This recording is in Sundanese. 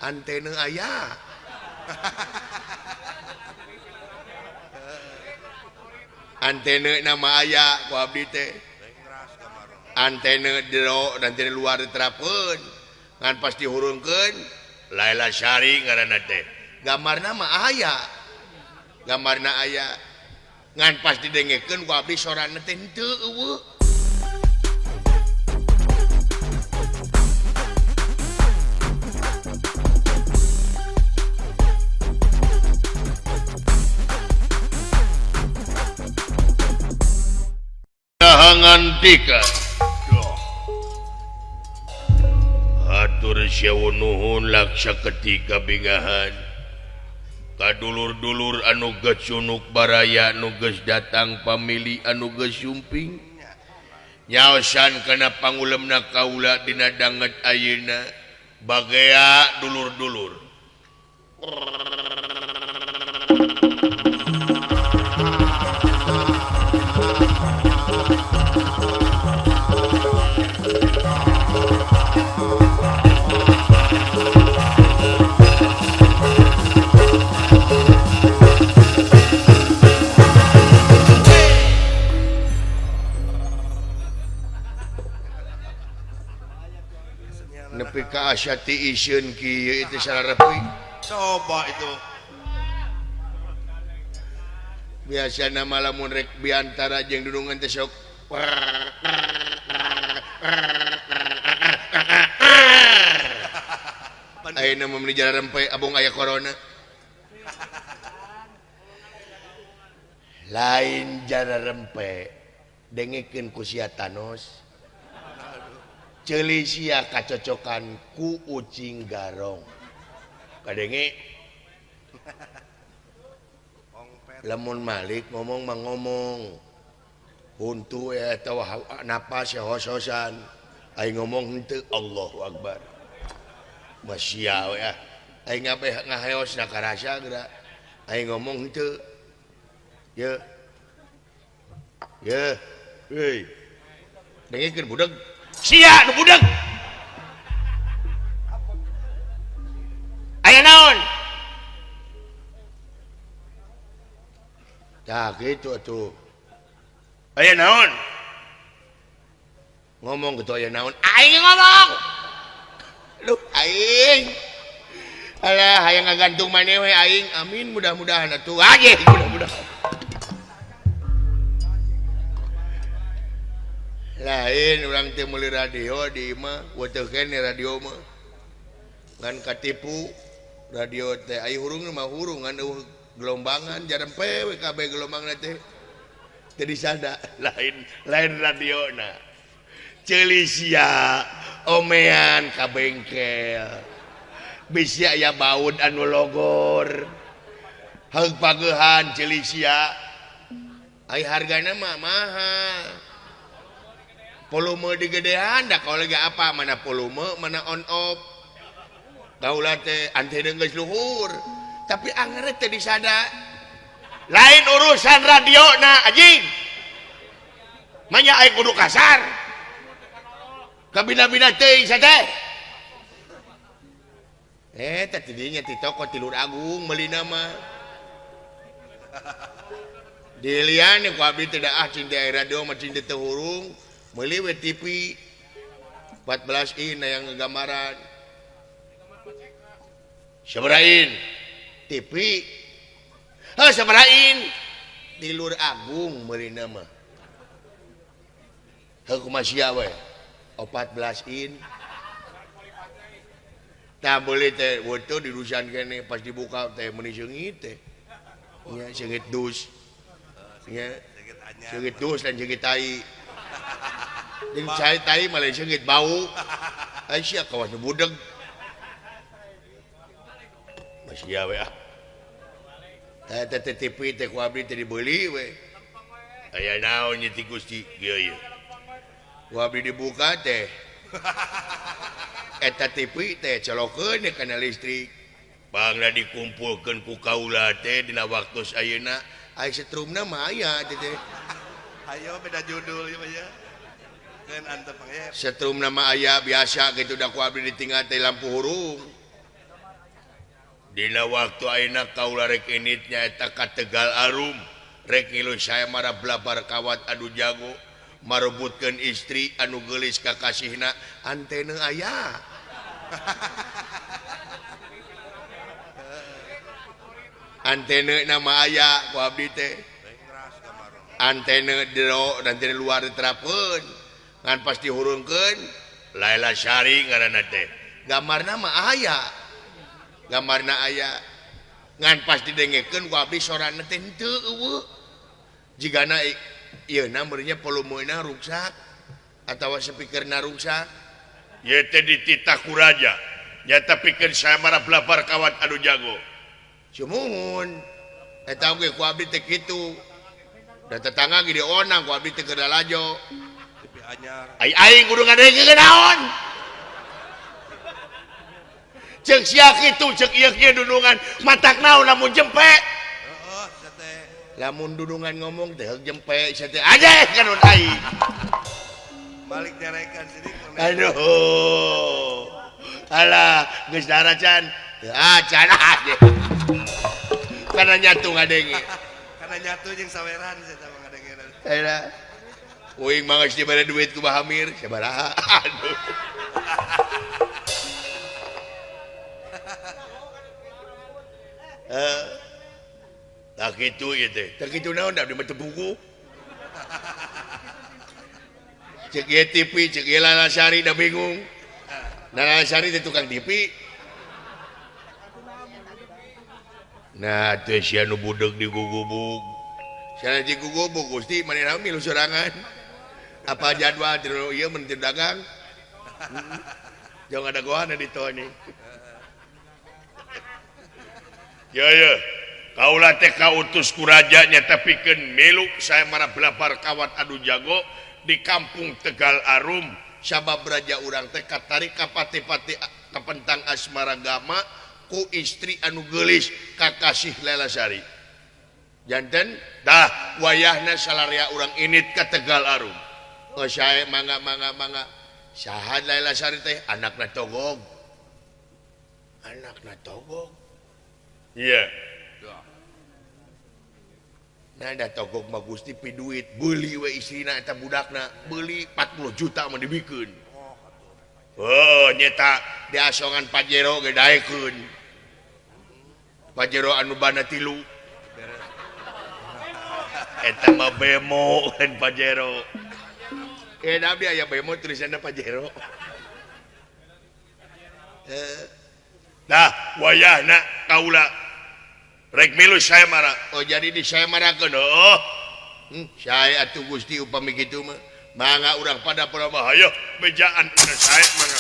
Antena aya. Antena nama aya ku abdi teh. Antena jero dan antena luar diterapkeun. Ngan pas dihurungkeun Laila Syari ngaranna teh. Gambarna mah aya. Gambarna aya. Ngan pas didengekeun ku abdi sorana teh henteu eueuh. Hangantika atur sewu nuhun laksa ketika bingahan kadulur-dulur anu geus cunuk baraya anu geus datang pamili anu geus sumping nyaosan kana pangulemna kaula dina danget ayeuna bagea dulur-dulur. Nepi ka asyati iseun kieu itu sararepi. Coba itu. Biasana mah lamun rek biantara jeung dunungan teh sok ayeuna mah meuni jararempe abong aya corona. Lain jararempe dengekeun ku sia Thanos. Ceuli sia kacocokan ku ucing garong. Kadenge lamun Malik ngomong mah ngomong. Huntu ya atawa napas ya hos-hosan. Aing ngomong henteu Allahu Akbar. Masya we ah. Aing ngabeh ngaheos na karasa geura. Aing ngomong henteu. Ye. Ye. Euy. Dengekeun budeg. Sia nu budeg. Aya naon? Tah kitu atuh. Aya naon? Ngomong gitu aya naon? Aing ngomong. Duh aing. Alah hayang ngagantung maneh we aing. Amin mudah-mudahan atuh. Aje mudah-mudahan. Lain urang teh meuli radio di imah, weteh keneh radio mah. Ngan katipu radio teh ai hurung mah hurung ngan eueuh gelombangan jarempe we kabeh gelombangna teh. Teu disada lain lain radiona. Ceuli sia omean ka bengkel. Bisi aya baud anu logor. Haug pageuhan ceuli sia. Ai hargana mah mahal. Volume digedean dah kalau lagi apa mana volume mana on off. Kaula teh antena geus luhur tapi anger teh disada. Lain urusan radio na anjing. Manya aing kudu kasar. Kabina-bina teuing teh. Teh tidinya ti toko Tilur Agung meulina mah. Dilian ku abdi teh ah cinta radio mah cinta teu hurung. Meuli we TV 14 in yang gambaran. Sabarain TV. Heuh sabarain Tilur Agung meulina mah. Heuh kumaha sia we 14 in. Tah meuli teh weuteung dirusan keneh pas dibuka teh meuni seungit teh. Nya seungit dus. Nya seungit dus dan seungit tai. Jeung cai tai mah lain seungit bau. Ai sia kawas nu budeg. Masih we ah. Tah eta teh TV teh ku abdi teh dibeuli we. Aya naon nya ti Gusti kieu ieu. Ku abdi dibuka teh. Eta TV teh colokeun kana listrik. Bangna dikumpulkeun ku kaula teh dina waktu ayeuna. Ai setrumna mah aya teh teh. Ayo beda judul ieu mah ya. Keun antep mah ya. Setrum nama aya biasa gitu da ku abdi ditinggal teh lampu hurung. Dina waktu ayeuna kaula rek init nyaeta ka Tegal Arum rek ngilu saya mara blabar kawat adu jago marebutkeun istri anu geulis kakasihna antena aya. Antena nama aya ku abdi teh. Antena jero dan antena luar diterapkeun ngan pasti hurungkeun Laila Sari ngaranna teh. Gambarna mah aya. Gambarna aya. Ngan pas didengekeun ku abdi sorana teh henteu eueuh. Jigana ieu na meureunnya volumena ruksak atawa speakerna ruksak. Ieu teh dititah ku raja. Nyata pikeun saya mara blabar kawat anu jago. Sumuhun. Eta oge ku abdi teh kitu. Da tetangga ge dionang ku abdi teh keur lalajo. TV anyar. Ai aing kudu ngadengekeun naon? Ceuk sia kitu ceuk ieu kieu dudungan matak naon lamun jempe. Heeh, sia teh. Lamun dudungan ngomong teh heug jempe sia teh aje kanun aing. Balik nyarekan sini. Aduh. Alah, geus darah can. Teu acan aje. Karena nyatu ngadenge. Karena nyatu jeung saweran sia teh ngadenge. Ayeuna uing mah geus dibere duit ku Bah Amir sabaraha. Aduh. Tak kitu ieu teh. Tak kitu naon da abdi mah teu buku. Cek ieu TV, cek ieu Lala Sari da bingung. Nah, Lala Sari teh tukang TV. Nah, teh sia nu budeg digugubug. Sia digugubug Gusti manehna milu sorangan. Apa jadwal teu ieu mun teu dagang. Jauh ada gohana di toni. Ya ya. Kaula teh kautus ku raja nyata pikeun milu saya mara blabar kawat adu jago di kampung Tegal Arum. Sabab raja urang teh katarik ka pati-pati kapentang asmara gama ku istri anu geulis kakasih Laila Sari. Janten dah wayahna salaria urang init ka Tegal Arum. Oh sae mangga mangga mangga. Saha Laila Sari teh anakna Togog. Anakna Togog. Iya. Nah, da Togog mah Gusti pi duit beuli we istrina eta budakna beuli 40 juta mah dibikeun. Oh nyeta diasongan Pajero ge daekeun. Pajero anu bana tilu. Eta mah bemo lain Pajero. Da abdi aya bemo tulisanna Pajero. Nah, wayahna kaula rek milu saya mara. Oh jadi di saya marakeun. Oh. Saya atuh Gusti upami kitu mah. Mangga urang pada hayo bejaan saya mangga.